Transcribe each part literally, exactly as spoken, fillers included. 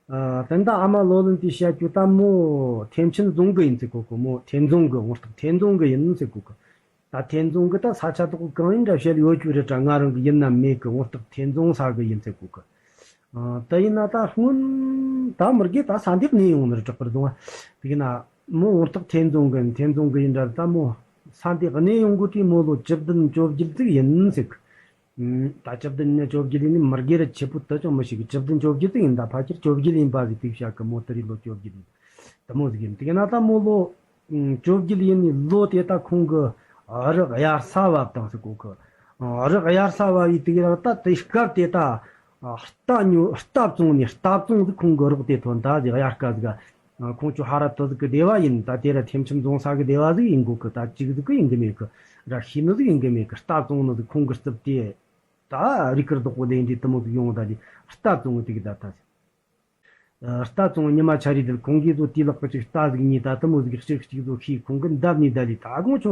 ཨ། ད་ལྟ་ཨ་མ་ལོ་ལོན་དེ་བཤད་རྒྱུ་ད་མོ་ཐེམ་ཆེན་རྫོང་གི་ཡིན་ཟེར་གོ་གི། མོ་ཐེམ་རྫོང་གི་ངོ་ཐག་ཐེམ་རྫོང་གི་ཡིན་ཟེར་གོ་གི། ད་ཐེམ་རྫོང་གི་ད་ས་ཆ་དག་གང་ཡིན་འདྲ་བཤད་ཡོད་རྒྱུ་རེད་དྲ། ང་རང་གི་ཡིན་ན་མེད་གི། ངོ་ཐག་ཐེམ་རྫོང་ས་གི་ཡིན་ཟེར་གོ་གི། ཨ། ད་ཡིན་ན་ད་སྔོན་ད་མི་དགེ་ད་ས་འདི་གནས་ཡོང་ནི་རེད་དྲག་པར་བཟུང་བ། དེ་ཡིན་ན་མོ་ངོ་ཐག་ཐེམ་རྫོང་གི་ཐེམ་རྫོང་གི་ཡིན་འདྲ། ད་མོ་ས་འདི་གནས་ཡོང་གོ་དུས་མོ་ལོ་བཅུ་བདུན་བཅོ་བརྒྱད་ཙིག་ཡིན་ཟེར་གི། ད་བཅུ་བདུན་ནས་བཅོ་བརྒྱད་ཡིན་ནི་མི་དགེ་རེད། ཆེ་པོ་ད་ཅང་མི་ཤེས་གི། བཅུ་བདུན་བཅོ་བརྒྱད་ཙིག་ཡིན། ད་ཕལ་ཆེར་བཅོ་བརྒྱད་ཡིན་པ་ཟིག་དེ་བཤད་གི། མོ་དེ་རིང་ལོ་བཅོ་བརྒྱད་ཡིན། དེ་མོ་ཟིག་ཡིན། དེ་ན་ད་མོ་ལོ་བཅོ་བརྒྱད་ཡིན་ནི་ལོ་དེ་ད་ཁོང་གི་རི་དབྱར་ས་བབ་དང་ཟེར་གོ་གི། རི་དབྱར་ས་བབ་ཡི་དེ་ར་ད་དེ་སྐབས་དེ་ད་རྟ་ཉོ་རྟ་བཙོང་ནི། རྟ་བཙོང་ཟིག་ཁོང་གི་རོགས་དེ་ཐོན་ད་ཟིག་དབྱར་སྐབས་ཟིག་ཁོང་ཚོ་ཧ་ར་ཏོ་ཟིག་གི་སྡེ་བ་ཡིན། ད་དེ་ར་ཐེམ་ཆེན་རྫོང་ས་གི་སྡེ་བ་ཟིག་ཡིན་གོ་གི། ད་ཅིག་ཟིག་གི་ཡིན་གི་མེད་གི། ར་ཤེས་ནི་ཟིག་ཡིན་གི་མེད་གི། རྟ་བཙོང་ནི་ཟིག་ཁོང་གི་རྩིབ་དེ་ད་རིག་གར་རྡོག་པོ་ལེན་དུས་དེ་མོ་ཟིག་ཡོང་ད་དེ་རྟ་བཙོང་གི་དེ་གི་ད་ད་ཟིག་རྟ་བཙོང་ཉི་མ་ཆ་རེ་དེར་ཁོང་གིས་ཟོ་དེ་ལག་གི་ཅིག་རྟ་ཟིག་ཉོས། ད་དེ་མོ་ཟིག་གཅིག་གཅིག་ཟོ་ཤེས། ཁོང་གི་འདབས་ནས་ད་ལི་ད་དགོང་ཆོ་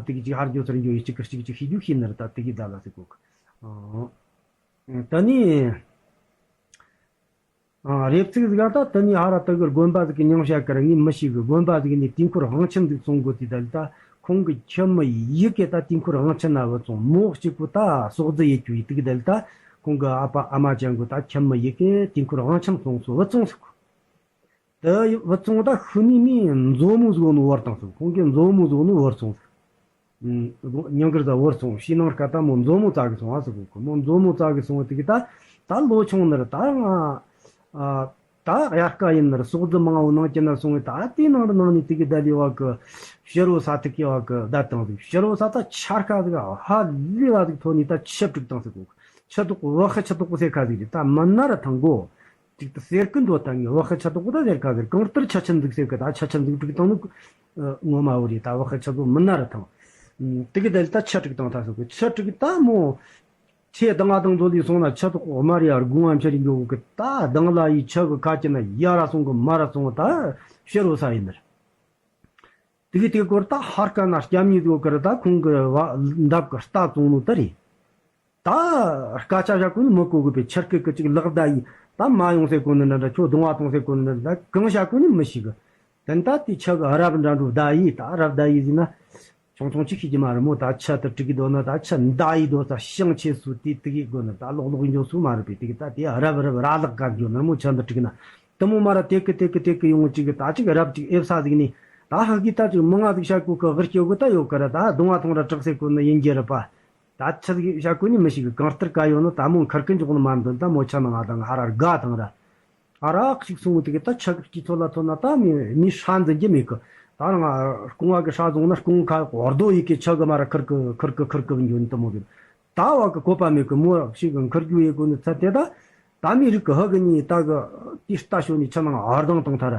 དེ་གི་ཅིག་ཧར་འགྱོ་ཚུར་འགྱོ་ཡི་གཅིག་གི་གཅིག་ཅིག་ཤེས་རྒྱུ་ཤེས་ནི་ར། ད་དེ་གི་ད་ལ་ཟིག་གོ་གི། ད་ནི། ཨ། རེབ་ཚིགས་ཟིག་ག་ད་དེ་ནས་ཧ་ར་ཏི་གི་དགོན་པ་ཟིག་གི་མྱིང་བཤད་ཀར་ངས་མི་ཤེས་གི། དགོན་པ་ཟིག་ནས་དུས་འཁོར་དབང་ཆེན་ཟིག་སོང་གོ་དུས་ད་ལི་ད་ཁོང་གི་ཁྱིམ་མི་ཡི་གེ་ད་དུས་འཁོར་དབང་ཆེན་ན་བུད་སོང་། མོ་གཅིག་པུ་ད་ཟོག་རྫི་ཡེད་རྒྱུ་ཡི་དུས་ད་ལི་ད་ཁོང་གི་ཨ་ཕ་ཨ་མ་ཅན་གོ་ད་ཁྱིམ་མི་ཡི་གེ་དུས་འཁོར་དབང་ཆེན་སོང་སོ་བུད་སོང་ཟིག་གོ། དེ་བུད་སོང་ད་ཤུལ་ནས་མོས་མཛོ་མོ་ཟིག་ནོ་བོར་བཏང་སོང་། ཁོང་གི་མཛོ་མོ་ཟིག་ནོ་བོར་སོང་། ཉིན་དཀར་ཟ་བོར་སོང་། ཕྱི་ནང་སྐད་ད་མོ་མཛོ་མོ་བཙལ་གི་སོང་བ་ཟེར་གོ་གི། མོ་མཛོ་མོ་བཙལ་གི་སོང་བ་དེ་གི་ད་ད་ལོ་ཆུང་ནི་ར་ད་ང་ཨ་ད་དབྱར་ཁ་ཡིན་ནི་ར་ཟོག་རྫི་མང་བོ་ནང་གི་ན་སོང་བས། ད་དེའི་ནང་ར་ནང་ནས་དེ་གི་ད་ལི་བ་གི་ཕྱི་རོ་ས་ཐིག་གི་བ་གི་བསྡད་བཏང་ཟིག་ཕྱི་རོ་ས་ད་ཆར་ཁ་ཟིག་ཧ་ལས་བ་ཟིག་ཐོན་ནས་ད་ཆུ་དཀྲུག་བཏང་ཟེར་གོ་གི། ཆུ་དོག་པོ་བ་ཧ་ཆུ་དོག་པོ་ཟེར་ཁ་ཟིག་རེད། ད་མིན་ན་ར་ཐང་གོ། ཅིག་ཏུ་ཟེར་གི་འགྲོ་ད་ངས། བ་ཧ་ཆུ་དོག་པོ་ད་ཟེར་ག་ཟེར། གང་ལྟར་ཆུ་ཆེན་ཟིག་ཟེར་གི། ད་ཆུ་ཆེན་ཟིག་དཀྲུག་བཏང་ནི་ངོ་མ་བོ་རེད། ད་བ་ཧ་ཆུ་དོག་མིན་ན་ར་ཐང་། དེ་གི་ད་ལི་ད་ཆུ་དཀྲུག་བཏང་ཐ་སོ་གི། ཆུ་དཀྲུག་ད་མོ་ཆེ་དང་ང་དང་མཛོ་ལི་སོང་ན་ཆུ་དོག་པོ་མ་རེད་ཡ། དགུང་ང་འཕྱར་རིང་འགྱོ་གི། ད་དང་ལ་ཡི་ཆུ་གི་ཁ་ཅི་ན་ཡ་ར་སོང་གི་མ་ར་སོང་གི། ད་ཕྱི་རོ་ས་ཡིན་ནི་ར། དེ་གི་དེ་གོར་ད་ཧར་ཀ་ན་སྐྱ་མྱི་ཟིག་གི་ར་ད་ཁོང་གི་བ་འདབས་གི་རྟ་བཙོང་ནོ་ད་རེད། ད་སྐད་ཆ་བཤད་གོ་ནི་མི་གོ་གི་པས། ཁྱེར་ཀི་ཀི་ཅིག་ལག་བརྡ་ཡིས་ད་མ་ཡོང་ཟེར་གོ་ནི་འདྲ་འདྲ། ཁྱོད་གདོང་བ་གཏོང་ཟེར་གོ་ནི་འདྲ་འདྲ། གང་བཤད་གོ་ནི་མི་ཤེས་གི། དེ་ད་དེ་ཆུ་གི་རབ་འདྲ་འགྲོ་བརྡ་ཡིས། ད་རབ་བརྡ་ཡིས་ཟེར་ན་ཆུང་ཆུང་ཅིག་ཤེས་ཀྱི་མ་རེད་མོ། ད་ཆུ་དེ་དཀྲུག་གི་འདོད་ན་ད་ཆུ་མདའ་ཡིས་འདོད་ས་ཤིང་ཆེ་སུ་དེ་དེ་གི་དགོས་ནི། ད་ལོག་ལོག་འགྱོ་སུ་མ་རེད་པས། དེ་གི་ད་དེ་རབ་རབ་ར་ལག་ག་འགྱོ་ནི་མོ། ཆུ་འདི་དཀྲུག་ན་དེ་མོ་མ་ར་དེ་གི་དེ་གི་དེ་གི་ཡོང་ཅིག་གི། ད་ཅིག་རབ་ཅིག་ཨེབ་ས་ཟིག་ནི་ད་ཧ་གི་ད་ཅིག་མི་ང་ཟིག་བཤད་གོ་གི། དབུར་སྐྱེ་གོ་ད་ཡོད་གི་ར། ད་གདོང་བ་མཐོང་ར་དྲག་ཟེར་གོ་ནི་ཡིན་རྒྱུ་རེད་པ། ད་ཆི་ཟིག་བཤད་གོ་ནི་མི་ཤེས་གི། གང་ལྟར་ག་ཡོད་ནི་ད་མོ་འཁུར་གི་འཇོག་ནི་མ་འདོན། ད་མོ་ཆ་ནང་ང་དང་ཧ་ར་དགའ་དང་ར། ཨ་རག་ཅིག་སོང་དེ་གི་ད་ཆུ་གི་དཀྱིལ་ཐོ་ལ་ཐོན་ན་ད་མི་མི་ཧྲ་འཛིན་གྱི་མེད་གི། ད་རང་རྐང་བ་གི་ཧྲ་བཟུང་ན་རྐང་ཁ་འོར་རྡོ་ཡི་གི་ཆུ་གི་མ་ར་ཁུར་གི་ཁུར་གི་ཁུར་གི་འཇོག་ནི་དེ་མོ་གི། ད་བ་གི་བཀོད་པ་མེད་གི། མོ་ཞིག་གི་འཁུར་རྒྱུ་ཡེ་གོ་ནི་ཚ་དེ། ད་ད་མི་རིགས་གི་ཧ་གི་ནི་ད་གི་དེ་རྟ་ཤོ་ནི་ཆུ་ནང་ཨར་དང་བཏང་ཐ་ར།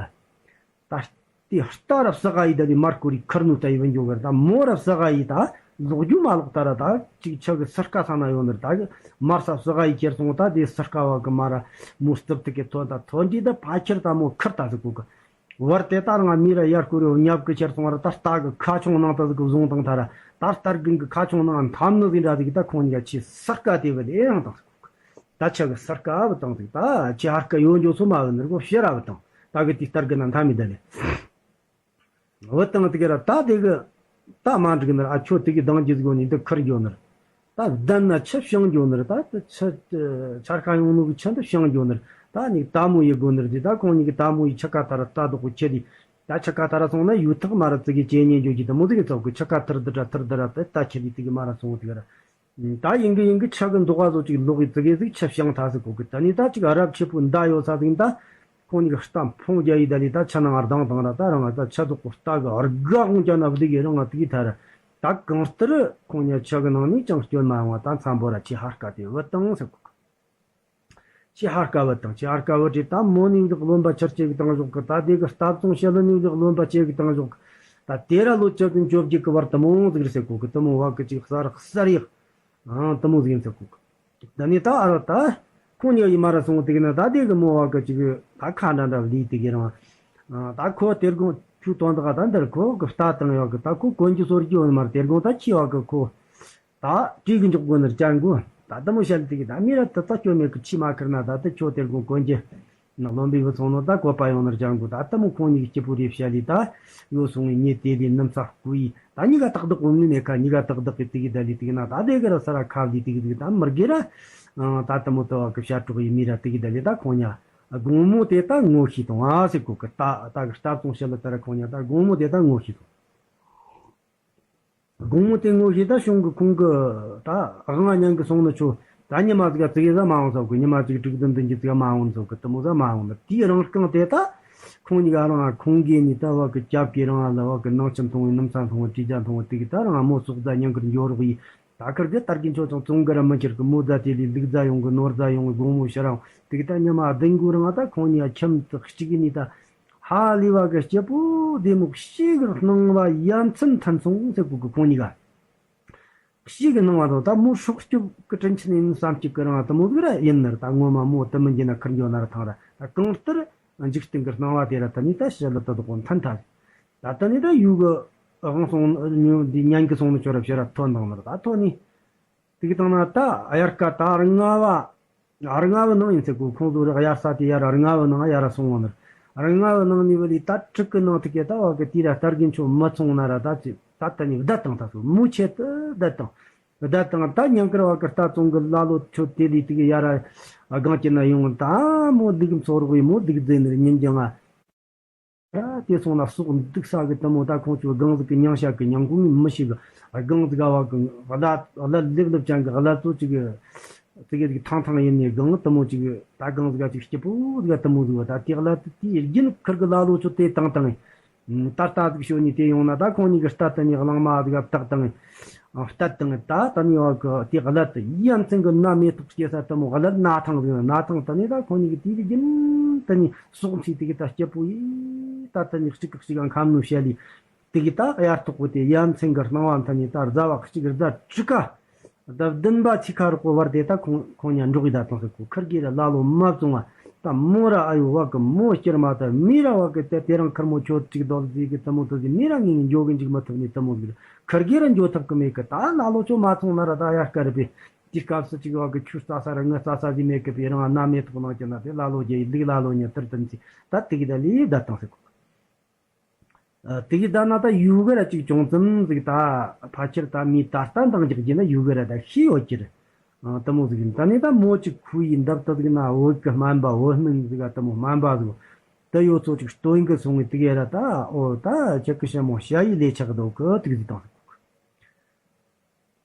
ད་ལྟའི་རྟ་རབ་ཟ་ག་ཡི་ད་ལི་མར་ཀོ་རི་ཁར་ནུ་ད་ཡི་བན་འཇོག་གར། ད་མོ་རབ་ཟ་ག་ཡི་ད་ལོག་རྒྱུ་མ་ལོག་ད་ར། ད་ཅིག་ཆ་གི་སར་ཀ་ས་ན་ཡོད་ནར། ད་མར་ས་ཟ་ག་ཡི་ཁྱེར་སོང་། ད་དེ་སར་ཀ་བ་གི་མ་ར་མོ་སྟབས་ཏི་གི་ཐོན་ད་ཐོན་དི་ད་ཕ་ཁྱེར་ད་མོ་ཁར་ད་ཟི་གོ་གི། བར་དེ་ད་རང་མི་ར་ཡར་ཀོ་རི་ཉབ་གི་ཁྱེར་སོང་ར། ད་རྟ་གི་ཁ་ཆུང་ནང་ད་ཟི་གི་བཟུང་དང་ཐ་ར། ད་རྟ་རྒན་གི་ཁ་ཆུང་ནང་འཐམ་ནི་ཟི་འདྲ་ཟི་གི། ད་ཁོང་གཉིས་ཀ་ཆི་སར་ཀ་དེ་བ་ལེ་ཡང་དང་ཟི་གོ་གི། ད་ཆ་གི་སར་ཀ་བུད་བཏང་ཟིག་ད་ཆི་ཧར་ཀ་ཡོད་འཇོག་སོ་མ་བུད་ནི་རྒོ་ཕྱི་ར་བུད་བཏང་། ད་གི་དེ་ལྟར་གི་ན་མཐའ་མི་ད་ལེ། བུད་བཏང་དེ་གི་ར་ད་དེ་གི་ད་མ་འགྲིག་ནི་ར། ཨ་ཁྱོད་དེ་གི་འདང་རྒྱུ་ཟིག་ཡོད་ནི་འདི་ཁུར་འགྱོ་ནི་ར། ད་བདན་ན་ཆུ་བྱང་འགྱོ་ནི་ར། ད་དེ་ཆུ་ཆར་ཁ་ཡོང་ནོ་གི་ཆུ་འདི་བྱང་འགྱོ་ནི་ར། ད་ནི་ད་མོ་ཡི་དགོ་ནི་ར། དེ་ད་ཁོང་གཉིས་གི་ད་མོ་ཡི་ཆུ་ཁ་ཐ་ར་ད་དོག་གི་ཁྱེར་དི། ད་ཆུ་ཁ་ཐ་ར་སོང་ན་ཡུ་ཐག་མ་ར་ཙི་གི་ཅེ་ཉེ་འགྱོ་གི། ད་མོ་ཙི་གི་ཚོགས་གི་ཆུ་ཁ་ཐར་དི་ར་ཐར་དི་ར། ད་ད་ཁྱེར་དི་དེ་གི་མ་ར་སོང་དེ་གི་ར། ད་ཡིན་གི་ཡིན་གི་ཆ་གི་མདོག་ག་ཚོ་ཅིག་ལོག་གི་ཙི་གེ་ཟིག་ཆ་བྱང་ཐ་ཟིག་གོ་གི། ད་ནི་ད་ཅིག་རབ་ཆེ་པོ་མདའ་ཡོད་ས་ཟིག་ད་ཁོང་གཉིས་ཀྱི་རྟ་འཕོང་རྒྱ་ཡི་ད་ལི་ད་ཆ་ནང་ང་རྡང་དང་ར། ད་རང་ང་ད་ཆ་དོག་གོ་རྟ་གི་རྒ་ཧོང་ཅ་ན་བུ་དི་གི་རང་ང་དི་གི་ཐ་ར། ད་གང་ལྟར་ཁོང་གཉིས་ཆ་གི་ནང་ནས་ཅང་སྐྱོན་མ་ཡོང་བ། ད་འཚམ་པོ་ར་ཆི་ཧར་ཀ་དེ་བུད་བཏང་ཟིག་གོ་གི། ཆི་ཧར་ཀ་བུད་བཏང་། ཆི་ཧར་ཀ་བུད་དེ་ད་མོ་ནི་གི་བློན་པ་ཆར་ཅེ་གི་བཏང་ཞོག་གི། ད་དེ་གི་རྟ་བཙོང་བྱེད་ལ་ནི་གི་བློན་པ་ཅེ་གི་བཏང་ཞོག་གི། ད་དེ་ར་ལོ་བཅུ་བདུན་བཅོ་བརྒྱད་གི་བར་དུ་མོ་ཟིག་རེད་ཟེར་གོ་གི། དུ་མོ་བ་གི་ཅིག་གསར་གསར་ཡག་ཨང་དུ་མོ་ཟིག་ཡིན་ཟེར་གོ་གི། ད་ནི་ད་ཨ་རོ་ད་ཁོང་གཉིས་ཡི་མ་ར་སོང་དེ་གི་ན་ད་དེ་གི་མོ་བ་གི་ཅིག་ད་ཁ་འདྲ་འདྲ་ལི་དེ་གི་རང་ད་ཁོ་དེར་དགོང་ཆུ་དོན་དག་ད་འདིར་ཁོ་གི་རྟ་དང་ཡོད་གི། ད་ཁོ་གོན་གྱི་སོར་གྱི་ཡོད་མ་རེད། དེར་དགོང་ད་ཁྱི་བ་གི་ཁོ། ད་དྲིས་གི་འཇོག་དགོས་ནི་རྐྱང་དགོས། ད་ལྟ་མོ་བཤད་དེ་གི་ད་མི་ར་ད་ད་སྐྱོ་མེད་གི། ཁྱི་མ་ཁིར་ན་ད་ད་ཁྱོད་དེར་དགོང་གོན་གྱི། ན་བློན་པོའི་བུ་ཚོ་ནོ་ད་བཀོད་པ་ཡོང་ནར་ཅང་གོ་ད་ལྟ་མོ་ཁོང་གཉིས་ཀྱི་སྐྱིད་པོ་རེ་བཤད་ལི་ད་ཡོད་སོང་ངི་ཉེ་དེ་ལི་ནམ་ས་སྐུ་ཡི་ད་གཉིས་ཀ་ཏག་ཏག་འོང་ངི་མེད་ཁ་གཉིས་ཀ་ཏག་ཏག་གི་དེ་གི་ད་ལི་དེ་གི་ན་ད་དེ་གི་ར་ས་ར་ཁབ་ལི་དེ་གི་དེ་གི་ད་མི་དགེ་ར་ད་ལྟ་མོ་ད་བ་གི་བཤད་གྲོགས་ཡི་མི་ར་དེ་གི་ད་ལི་ད་ཁོང་ཉ་དགོང་མོ་དེ་ད་ངོ་ཤེས་དང་ཨ་སེ་གོ་གི་ད་ད་གི་ལྟ་བཙོང་བཤད་ལ་ད་ར་ཁོང་ཉ་ད་དགོང་མོ་དེ་ད་ངོ་ཤེས་དང་། དགོང་མོ་དེ་ངོ་ཤེས་ད་གཞུང་གི་ཁོང་གི་ད་དབང་ང་ཉན་གི་སོང་ནི་ཆོ། ད་ཉི་མ་ཟིག་ག་ཙི་གེ་ཟ་མ་འོང་ཟོ་གི་ཉི་མ་ཅིག་དྲུག་བདུན་བདུན་གྱི་ཙི་ག་མ་འོང་ཟོ་གི་དུ་མོ་ཟ་མ་འོང་ནི་དེའི་རང་རྐང་དེ་ད་ཁོང་གཉིས་ཀ་རང་ཁོང་གིས་ནི་ད་བ་གི་རྒྱབ་ཀྱི་རང་ལ་བ་གི་ནང་ཆེན་མཐོང་བའི་ནུམ་ས་མཐོང་བའི་དྲི་རྒྱ་མཐོང་བའི་དེ་གི་ད་རང་མོ་སོག་ཟ་ཉན་གི་འགྱོ་རོགས་ཡི་ད་ཁར་གི་དར་གི་མཆོ་ཅང་བཙོང་གི་ར་མི་ཁྱེར་གི་མོ་ཟ་དེ་ལི་ལུག་ཟ་ཡོང་གི་ནོར་ཟ་ཡོང་གི་དགོང་མོ་ཤི་རང་དེ་གི་ད་ཉི་མ་བདུན་གོ་རང་ད་ཁོང་གཉིས་ཀ་ཁྱིམ་དུ་གཅིག་གི་ནི་ད། ཧ་ལས་བ་གི་སྐྱིད་པོ་བདེ་མོ་ཞིག་གི་སྣང་བ་ཡ་མཚན་ཐོན་སོང་ཟེར་གོ་གི་ཁོང་གཉིས་ཀ་ཞིག་གི་སྣང་བ་དང་ད་མོ་སྲོག་སྐྱོབ་གི་དྲིན་ཆེན་ཡིན་བསམ་གྱི་གི་རང་དུ་མོ་ཟིག་ར་ཡིན་ནར་ད་ངོ་མ་མོ་དུ་མི་འགྱེད་ན་ཁུར་འགྱོ་ན་ར་ཐང་ར་ད་གང་ལྟར་འཇིག་རྟེན་གི་སྣང་བ་དེ་ར་ད་ནི་ད་ཞི་ལི་ད་དོ་གོ་མཐན་ཐ་ད་ད་ནི་ད་ཡུ་གི་དབང་སོང་ཉོ་འདི་ཉན་གི་སོང་ནི་ཆོ་ར་ཕྱི་ར་ཐོན་དང་ནར་ད་ཐོན་ནི་དེ་གི་དང་ན་ད་དབྱར་ཁ་ད་ར་ང་བ། ཨ་རི་ང་བའི་ནང་ཡིན་ཚེ་གོ་ཁོང་ཚོ་རི་དབྱར་ས་དེ་ཡར་ཨ་རི་ང་བའི་ནང་ཡར་སོང་བ་ནི། ཨ་རི་ང་བའི་ནང་ནས་བ་ལི་ད་ཕྲུ་གུ་ནང་ཐུག་གེ་ད་བ་གི་དེ་ར་སྟར་གི་མཆོ་མ་ཚོང་ན་ར་ད་ཅི་ད་ད་ནི་བདག་དང་ད་སོ་མུ་ཆེ་ཏི་བདག་དང་། བདག་དང་ད་ཉང་ཀར་བ་གི་རྟ་བཙོང་གི་ལ་ལོ་ཆོ་དེ་ལི་དེ་གི་ཡར་ཨ་སྒང་གི་ན་ཡོང་ད་མོ་སྡུག་མཚོ་རོག་ཡི་མོ་སྡུག་རྫས་ནི་ཉིན་རྒྱང་ང་། ད་དེ་སོང་ན་སོག་འདུག་ས་གི་དུ་མོ་ད་ཁོང་ཚོའི་སྒང་ཟིག་གི་མྱང་ཤ་གི་མྱང་གོང་མི་ཤེས་གི་སྒང་ཟིག་ག་བ་གི་བླ་བླ་ལེབ་ལེབ་ཅན་གི་བླ་ཚོ་ཅིག་གི་ཙི་གེ་ཟིག་ཐང་ཐང་ཡིན་ནས་སྒང་དུ་མོ་ཅིག་ད་སྒང་ཟིག་ག་ཅིག་སྐྱིད་པོ་ཟིག་ག་དུ་མོ་ཟིག་བ་ད་དེ་བླ་དེ་དེ་རྒྱུན་ཁུར་གི་ལ་ལོ་ཆོ་དེ་བཏང་བཏང་ད་ལྟ་ཟིག་ཤོད་ནས་དེ་ཡོང་ན་ད་ཁོང་གཉིས་གི་རྟ་དུ་ནས་གླང་མ་ཟིག་ག་བཏགས་བཏང་། ཨ། རྟ་དང་ད་ད་ནི་བ་གི་དེ་གླད་དུ་ཡ་མཚན་གི་ན་མེ་ཏོག་སྐྱེ་ས་དུ་མོ་གླད་ན་ཐང་ཟེར་ན་ཐང་ད་ནི་ད་ཁོ་གཉིས་ཀྱི་དེའི་རྒྱུན་ད་ནི་སོག་མཆིས་དེ་གི་ད་སྐྱིད་པོ་ཡི་ད་ད་ནི་གཅིག་གི་གཅིག་ག་ཁམ་ནུ་བཤད་ལི་དེ་གི་ད་གཡར་ཐོག་གི་དེ་ཡ་མཚན་གི་སྣང་བ་ད་ནི་ད་རྫ་བ་གཅིག་རྫ་དྲུག་ག་ད་བདུན་པ་ཚིག་ཁ་རོག་གི་བར་དེ་ད་ཁོང་ཁོང་ཉ་འགྲོགས་གི་ད་ཐང་ཟེར་གོ་ཁར་གི་ར་ལ་ལོ་མ་བཙོང་བ་ད་མོ་ར་ཨ་ཡོ་བ་གི་མོ་སྐྱེར་མ་ད་མི་ར་བ་གི་དེ་དེ་རང་ཁར་མོ་ཆོ་གཅིག་རྡོལ་ཟིག་གི་ད་མོ་ཏོ་ཟིག་མི་ར་ངེས་ངེས་འཇོག་གི་འཇིག་མ་ཐུབ་ནི་ད་མོ་ཟིག་ར། ཁར་གི་ར་འགྱོ་ཐུབ་གི་མེད་གི་ད་ལ་ལོ་ཆོ་མ་ཚོང་ན་ར་ད་ཡར་དཀའ་རུ་པས། དེ་སྐབས་སུ་ཅིག་བ་གི་ཆུ་རྩ་ས་ར་ངུ་རྩ་ས་ཟིག་མེད་གི་པས་རང་ན་མེ་ཏོག་ནང་གི་ན་དེ་ལ་ལོ་རྒྱ་ཡི་ལིག་ལ་ལོ་ཉི་ཐར་དམ་ཚིག་ད་དེ་གི་ད་ལི་ད་བཏང་ཟེར་གོ། ཨ། དེ་གི་ད་ན་ད་ཡུ་གི་ར་ཅིག་ཅུང་ཙམ་ཟིག་ད་ཕ་ཁྱེར་ད་མི་ད་ལྟ་འདང་རྒྱག་རྒྱུ་ན་ཡུ་གི་ར་ད་ཤི་ཡོད་ཀྱི་རེད། ཨ། ད་མོ་ཟིག་ཡིན་ད་ནི་ད་མོ་ཅིག་ཁུ་ཡི་འདབ་ད་ཟིག་ན་འོད་གི་སྨན་པ་འོད་སྨན་ཟིག་ད་མོ་སྨན་པ་ཟིག་ད་ཡོད་ཚོ་ཅིག་སྟོན་གི་སོང་ངི་དེ་གི་ར་ད་ཨོ་ད་ཁྱེད་གི་ཤ་མོ་ཤ་ཡི་ལས་ཆགས་འདུག་གི་དེ་གི་ཟིག་དང་།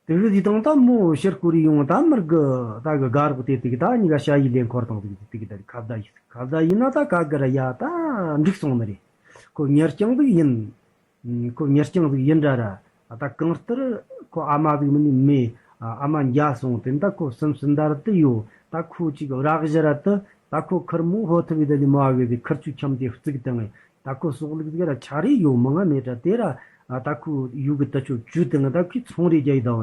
དེ་གི་དེ་དང་ད་མོ་ཕྱིར་བསྐུར་ཡོང་ད་མར་གི་ད་གི་དགའ་རོགས་དེ་དེ་གི་ད་གཉིས་ཀ་ཞ་ཡི་ལེན་འཁོར་དང་དེ་གི་དེ་གི་ད་ཁ་བརྡ་ཡིན་ཁ་བརྡ་ཡིན་ན་ད་ག་གི་ར་ཡ་ད་འགྲིག་སོང་ནི་རེད། ཁོ་ཉེར་རྐྱང་ཟིག་ཡིན། ཁོ་ཉེར་རྐྱང་ཟིག་ཡིན་འདྲ་ར་ད་གང་ལྟར་ཁོ་ཨ་མ་ཟིག་མིན་ནི་མེད། ཨ་མ་འཇའ་སོང་དེ་ད་ཁོ་སུམ་སུམ་འདར་དུ་ཡོད་ད་ཁོ་ཅིག་རག་བཞི་ར་དུ་ད་ཁོ་ཁུར་མོ་ཧོ་ཐུ་བི་ད་ལི་མ་བ་གི་ཁུར་ཆུ་ཁྱམ་དེ་བཙུགས་དང་། ད་ཁོ་སོག་ལུག་ཟིག་ར་ཆ་རེ་ཡོད་མང་ང་མེད་དྲ་དེ་ར་ད་ཁོ་ཡུ་གི་ད་ཆོ་བཅུ་དང་ད་ཁོས་ཚོང་རེ་རྒྱ་ཡི་ད་བ་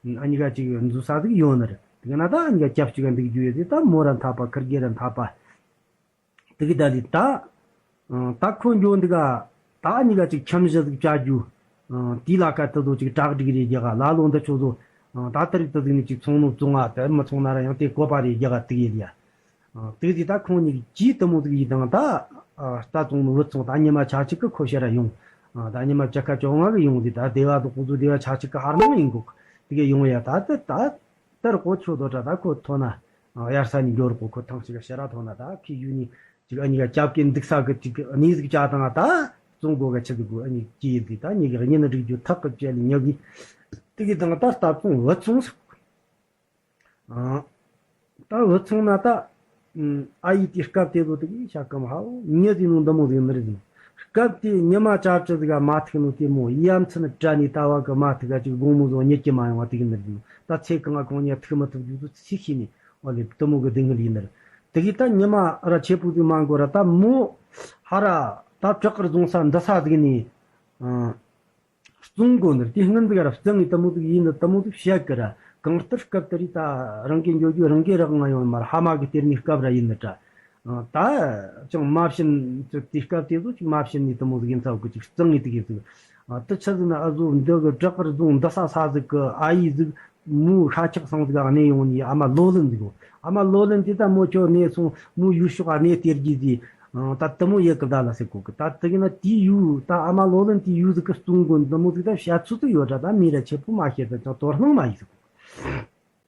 ནི་ཨ་ཉི་ག་ཅིག་འཛུ་ས་ཟིག་ཡོད་ནི་རེད། དེ་ག་ན་ད་ཨ་ཉི་ག་སྐྱབས་གཅིག་ག་འདུག་རྒྱུ་ཡོད་དེ་ད་མོ་ར་འཐབ་པ་ཁུར་གེ་ར་འཐབ་པ་དེ་གི་ད་ལི་ད་ད་ཁོ་འགྱོ་འདི་ག་ད་ཨ་ཉི་ག་ཅིག་ཁྱམ་བཞི་ཟིག་བཅའ་རྒྱུ་དེའི་ལ་ཁ་ད་ཚོ་ཅིག་བྲག་སྒྲིག་རེ་རྒྱ་ག་ལ་ལོ་འདི་ཆོ་ཚོ་ད་ད་རིག་ད་ཟིག་ནི་ཅིག་ཚོང་ནོ་བཙོང་ང་ད་མི་ཚོང་ན་ར་ཡང་དེ་བཀོད་པ་རེ་རྒྱ་ག་དེ་གི་ཡ། ཨ། དེ་དུས་ད་ཁོང་གཉིས་ཀྱིས་དུ་མོ་ཟིག་ཡིན་དང་ད། ཨ། རྟ་བཙོང་ནི་བུ་བཙོང་ད་ཉི་མ་ཆ་གཅིག་གི་ཁོ་ཕྱིར་ར་ཡོང་། ཨ། ད་ཉི་མ་བཅུ་ཁ་བཅོ་ལྔ་གི་ཡོང་དུས་ད་སྡེ་བ་དུ་ཁོ་ཚོ་སྡེ་བ་ཆ་གཅིག་གི་ཧར་ནང་ཡིན་གོ། དེ་གི་ཡོང་ཡ་ད་དེ་ད་དེར་གོ་ཆོད་དོ་ད་ད་ཁོ་ཐོན་ན། ཨ། དབྱར་ས་ནས་འགྱོ་རུ་གོ་ཁོ་ཐང་ཞིག་གི་ཕྱིར་ར་ཐོན་ན་ད་ཁི་ཡུ་ནི་ཅིག་ཨ་ཉི་ག་སྐྱབས་ཀྱི་འདུག་ས་གི་ཅིག་གནས་ཟིག་བཅའ་དང་ད་བཙོང་གོ་ག་ཆི་ཟིག་གོ་ཨ་ཉི་ཀྱི་ཡིན་དུས་ད་ཉི་གི་གཉེན་ནི་སྒྲིག་རྒྱུ་ཐག་གི་བཅད་ལི་ཉག་གི། དེ་གི་དང་ད་རྟ་བཙོང་བུ་བཙོང་ཟིག་ཨ། ད་བུ་ཚང་ན་ད། ཨ་ཡི་དེ་སྐབས་དེ་ཚོ་དེ་གི་ཤ་སྐམ་ཧའོ་ཉི་ཟིག་ནོ་འདི་མོ་ཟིག་མི་རེད་ཟིག་སྐབས་དེ་ཉི་མ་ཅབ་ཅི་ཟིག་ག་མ་ཐུག་ནོ་དེ་མོ་ཡ་མཚན་བྲལ་ནས་ད་བ་གི་མ་ཐུག་ག་ཅིག་དགོང་མོ་ཟོ་ཉི་གི་མ་ཡོང་བ་དེ་གི་མི་རེད་ཟིག་ད་ཚེ་གང་ང་གང་ཉ་ཐུག་མི་ཐུབ་རྒྱུ་ཚོ་ཚིག་ཤེས་ནས་ཨོ་ལེ་དེ་མོ་གི་སྡུག་བསྔལ་ཡིན་ནི་རེད། དེ་གི་ད་ཉི་མ་ར་ཆེ་པོ་ཟིག་མ་འགོར་ར་ད་མོ་ཧ་ར་ད་བྲག་གི་རྫོང་ས་འདི་ས་ཟིག་ནས། ཨ། བཙོང་དགོས་ནི་དེ་སྔོན་དུ་ཡར་བཙོང་ངི་དེ་མོ་ཟིག་ཡིན་ནི་དེ་མོ་ཟིག་བཤད་གི་ར་གང་ལྟར་སྐབས་དེ་རིགས་ད་རང་གི་འགྱོ་རྒྱུ་རང་གི་རག་ང་ཡོང་མར་ཧ་མ་གི་སྟེར་ནི་སྐབས་ར་ཡིན་ནི་དྲ། ད་ཅང་མ་བྱིན་ཚུལ་དེ་སྐབས་དེ་ཚོ་ཅིག་མ་བྱིན་ནི་དེ་མོ་ཟིག་ཡིན་ཚ་གི་ཅིག་བཙོང་ངི་དེ་གི་ཟིག་དེ་ཆི་ཟིག་ན་ཨ་ཟོ་འདི་གི་བྲག་གི་རྫོང་འདི་ས་ས་ཟིག་གི་ཨ་ཡི་ཟིག་མོའི་ཤ་ཁྲག་ཚང་ཟིག་གནས་ཡོང་ནི་ཨ་མ་ལོ་ལོན་ཟིག་གོ། ཨ་མ་ལོ་ལོན་དེ་ད་མོ་ཁྱོད་གནས་སོང་མོའི་ཡུལ་ཕྱོགས་གནས་སྟེར་རྒྱུ་ཟིག་ད་དེ་མོ་ཡེ་གི་ད་ལ་ཟེར་གོ་གི། ད་དེ་གི་ན་དེའི་ཡུལ་ད་ཨ་མ་ལོ་ལོན་དེའི་ཡུལ་ཟིག་གི་གཙོ་འགོ་འདི་མོ་ཟིག་ད་བཤད་ཚུལ་དུ་ཡོད་ར། ད་མི་ར་ཆེ་པོ་མ་ཤེས་ད་ཅང་དོ་སྣང་མ་ཡེ་ཟིག་གོ།